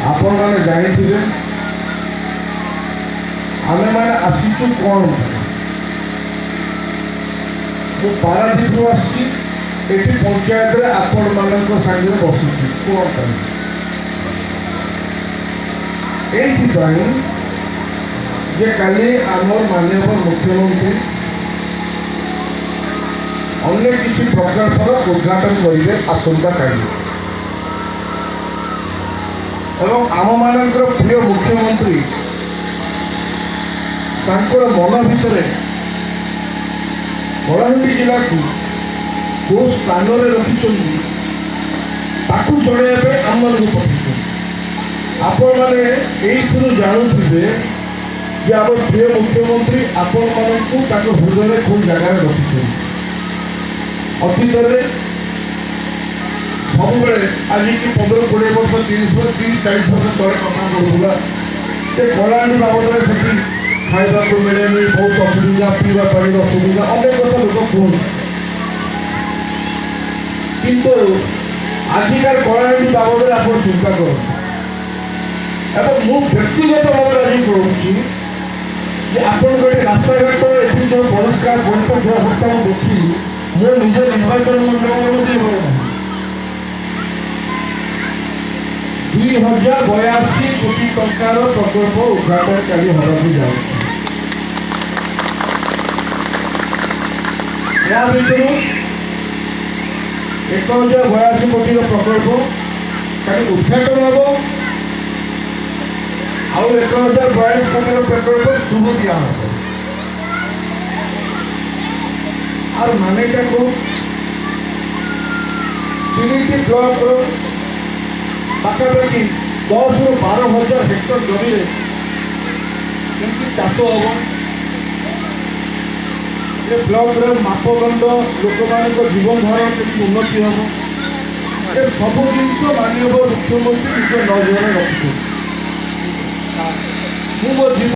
ଆପଣମାନେ ଜାଣିଥିବେ ଆମେମାନେ ଆସିଛୁ କ'ଣ ପାଇଁ। ମୁଁ ପାରାଦୀପରୁ ଆସିଛି, ଏଠି ପଞ୍ଚାୟତରେ ଆପଣମାନଙ୍କ ସାଙ୍ଗରେ ବସିଛି କ'ଣ ପାଇଁ? ଏଇଥିପାଇଁ ଯେ କାଲି ଆମର ମାନ୍ୟବର ମୁଖ୍ୟମନ୍ତ୍ରୀ ଅନେକ କିଛି ପ୍ରକଳ୍ପର ଉଦ୍ଘାଟନ କରିବେ ଆସନ୍ତାକାଲି ଏବଂ ଆମମାନଙ୍କର ପ୍ରିୟ ମୁଖ୍ୟମନ୍ତ୍ରୀ ତାଙ୍କର ମନ ଭିତରେ କଳାହାଣ୍ଡି ଜିଲ୍ଲାକୁ କେଉଁ ସ୍ଥାନରେ ରଖିଛନ୍ତି, ତାକୁ ଜଣାଇବା ପାଇଁ ଆମମାନଙ୍କୁ ପଠାଇଛନ୍ତି। ଆପଣମାନେ ଏଇଥିରୁ ଜାଣୁଥିବେ ଯେ ଆମ ପ୍ରିୟ ମୁଖ୍ୟମନ୍ତ୍ରୀ ଆପଣମାନଙ୍କୁ ତାଙ୍କ ହୃଦୟରେ କେଉଁ ଜାଗାରେ ରଖିଛନ୍ତି। ଅତୀତରେ ସବୁବେଳେ, ଆଜିକି 15 20 ବର୍ଷ, 30 ବର୍ଷ, 30 40 ବର୍ଷ ତଳେ କଥା କହୁଥିଲା ଯେ କଳାହାଣ୍ଡି ବାବଦରେ ସେଠି ଖାଇବାକୁ ମିଳେନି, ବହୁତ ଅସୁବିଧା, ପିଇବା ପାଣିର ଅସୁବିଧା, ଅନେକ କଥା ଲୋକ କୁହନ୍ତି। କିନ୍ତୁ ଆଜିକାର କଳାହାଣ୍ଡି ବାବଦରେ ଆପଣ ଚିନ୍ତା କରନ୍ତୁ ଏବଂ ମୁଁ ବ୍ୟକ୍ତିଗତ ଭାବରେ ଆଜି କହୁଛି ଯେ ଆପଣଙ୍କ ଏଠି ରାସ୍ତାଘାଟ, ଏଠି ଯେଉଁ ପରିଷ୍କାର ପରିଚ୍ଛନ୍ନ ଅବସ୍ଥା ମୁଁ ଦେଖିଲି, ମୋ ନିଜ ନିର୍ବାଚନ ମଣ୍ଡଳରେ ମଧ୍ୟ ଏଭଳି ନାହିଁ। 2082 କୋଟି ଟଙ୍କାର ପ୍ରକଳ୍ପ ଉଦ୍ଘାଟନ କାଲି ହେବାକୁ ଯାଉଛି। ଏହା ଭିତରୁ 1082 କୋଟିର ପ୍ରକଳ୍ପ କାଲି ଉଦ୍ଘାଟନ ହେବ, ଆଉ 1042 କୋଟିର ପ୍ରକଳ୍ପ ଶୁଭ ଦିଆହେବ। আর ମାନେଟାକୁ ତିନିଟି ବ୍ଲକର ପାଖାପାଖି 10ରୁ 12 ହଜାର ହେକ୍ଟର ଜମିରେ କେମିତି ଚାଷ ହେବ, ଏ ବ୍ଲକର ମାପଦଣ୍ଡ, ଲୋକମାନଙ୍କ ଜୀବନ ଧାରଣ କେମିତି ଉନ୍ନତି ହେବ, ଏ ସବୁ ଜିନିଷ ମାନ୍ୟବର ମୁଖ୍ୟମନ୍ତ୍ରୀ ନିଜ ନଜରରେ ରଖିଛନ୍ତି। ମୁଁ ମୋ ଜୀବନ